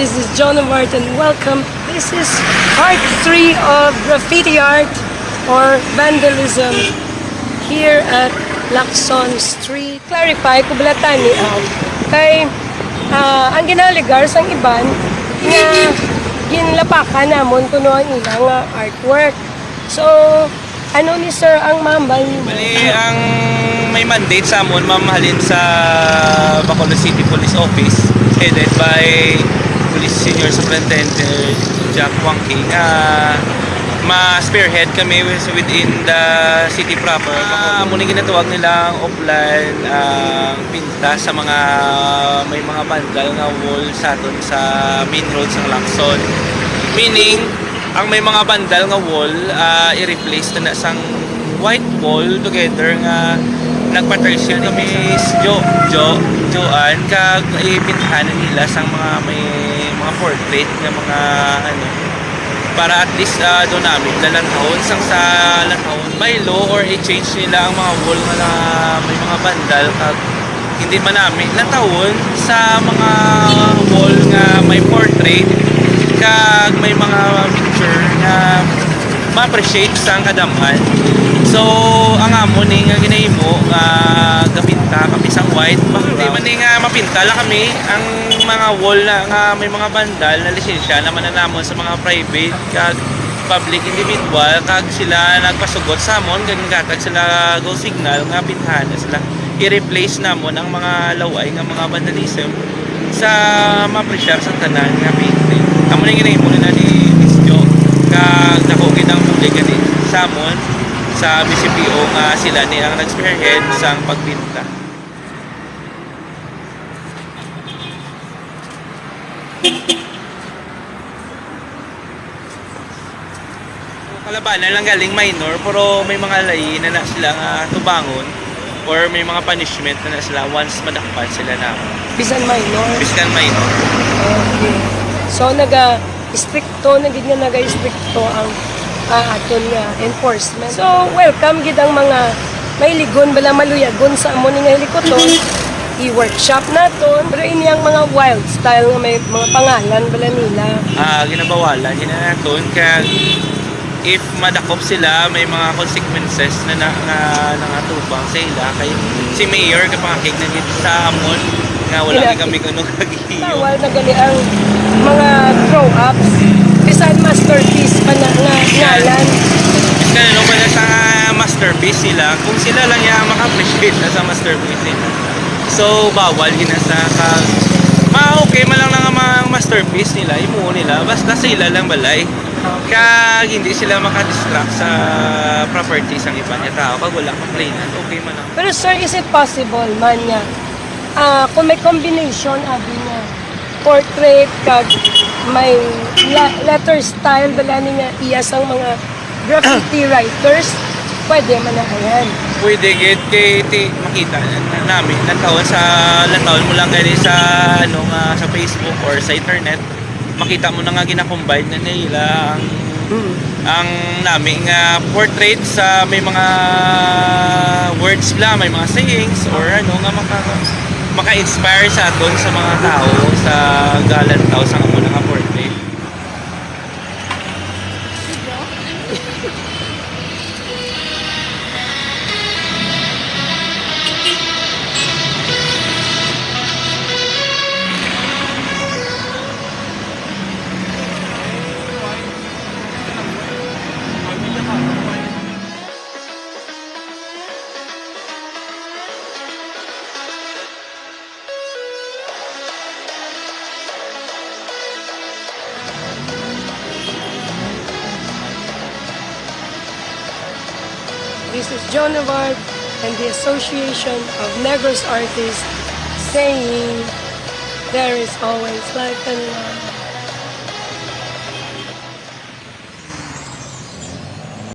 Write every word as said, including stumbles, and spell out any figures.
This is John Martin. Welcome. This is part three of graffiti art or vandalism here at Lacson Street. Clarify ko bala tani, ah, kay, ah, ang ginalegar sang iban nga ginlapakan namon kuno ang ila nga artwork. So, ano ni sir ang mambal nimo? Bali, ang may mandate sa amon, ma'am, halin sa Bacolod City Police Office, headed by Police Senior Superintendent Jack Wangki, nga ma-spearhead kami with-, within the city proper. Ah, amo ni ginatawag nila ang offline, ah, pinta sa mga may mga vandal nga wall sa aton sa main road sa Lacson. Meaning, ang may mga vandal nga wall, ah, i-replace na na sang white wall together nga nagpa-tertiary kami s-, Jo, Jo, Joan, kag ipintahan nila sang mga may mga portrait nga mga ano, para at least, ah, do namin lalantawon sang sa lantawon by law or i-change nila ang mga wall nga na may mga vandal kag hindi man nami natawon sa mga wall nga may portrait kag may mga picture nga ma-appreciate sang kadamhan. So, ang amo ni nga ginahimo nga gapinta kami sang white, hindi man ni nga mapinta lang kami ang mga wall na nga may mga vandal na lisensya naman na namon sa mga private kag public individual kag sila nagpasugot sa amon kag naghatag sila go signal nga pintahan na sila i-replace namon ang mga laway nga mga vandalism sa ma-pressure sa tanan nga painting. Amo na yung ginahimo na ni Miss Jo. Kag dako gid ang bulig gani sa amon sa B C P O nga sila ni ang nag-spearhead sang pagbinta. Kalabanan lang galing minor, pero may mga lain na na sila nga tubangon or may mga punishment na na sila once madakpan sila na. Bisan minor? Bisan minor. Okay. So, naga-, estrikto na gid nga naga-estrikto ang, ah, aton nga enforcement. So, welcome gid ang mga mailigon bala, maluyagon sa amo ni nga hilikuton. I-workshop naton. Pero ini ang mga wild style nga may mga pangalan bala nila. Ah, ginabawalan gid na naton kag if madakop sila, may mga consequences na, na nga nangatubang sa ila. Kay si Mayor kapangakig na gid sa amon nga wala Ila- gid kami kuno kag Bawal na gali ang mga throw-ups. Bisan masterpiece pa na nga Bisan. ngalan. Bisan ano pa na sa masterpiece sila, kung sila lang yung maka-appreciate na sa masterpiece nila. So, bawal gid na sa ka-, ma-, okay man lang na nga mga masterpiece nila, imo nila, basta sila lang balay. Kag hindi sila maka-distract sa property sang iban nga tao. Kag wala complainant, okay man lang. Pero sir, is it possible man nga, ah, kung may combination, abi nga, portrait kag may la-, letter style bala ni nga iya sang mga graffiti writers, pwede man na yan. Pwede gid kay ti-, makita na, na, nami, lantawon sa, lantawon mo lang gani sa, ano, nga sa Facebook or sa internet, makita mo na nga gina-combine na nila ang Mm. ang nami nga portrait sa may mga words bala, may mga sayings or ano nga maka-, maka-inspire sa aton sa mga tao sa galantaw sa amo nga portrait. This is John Award and the Association of Negros Artists saying, "There is always life and love."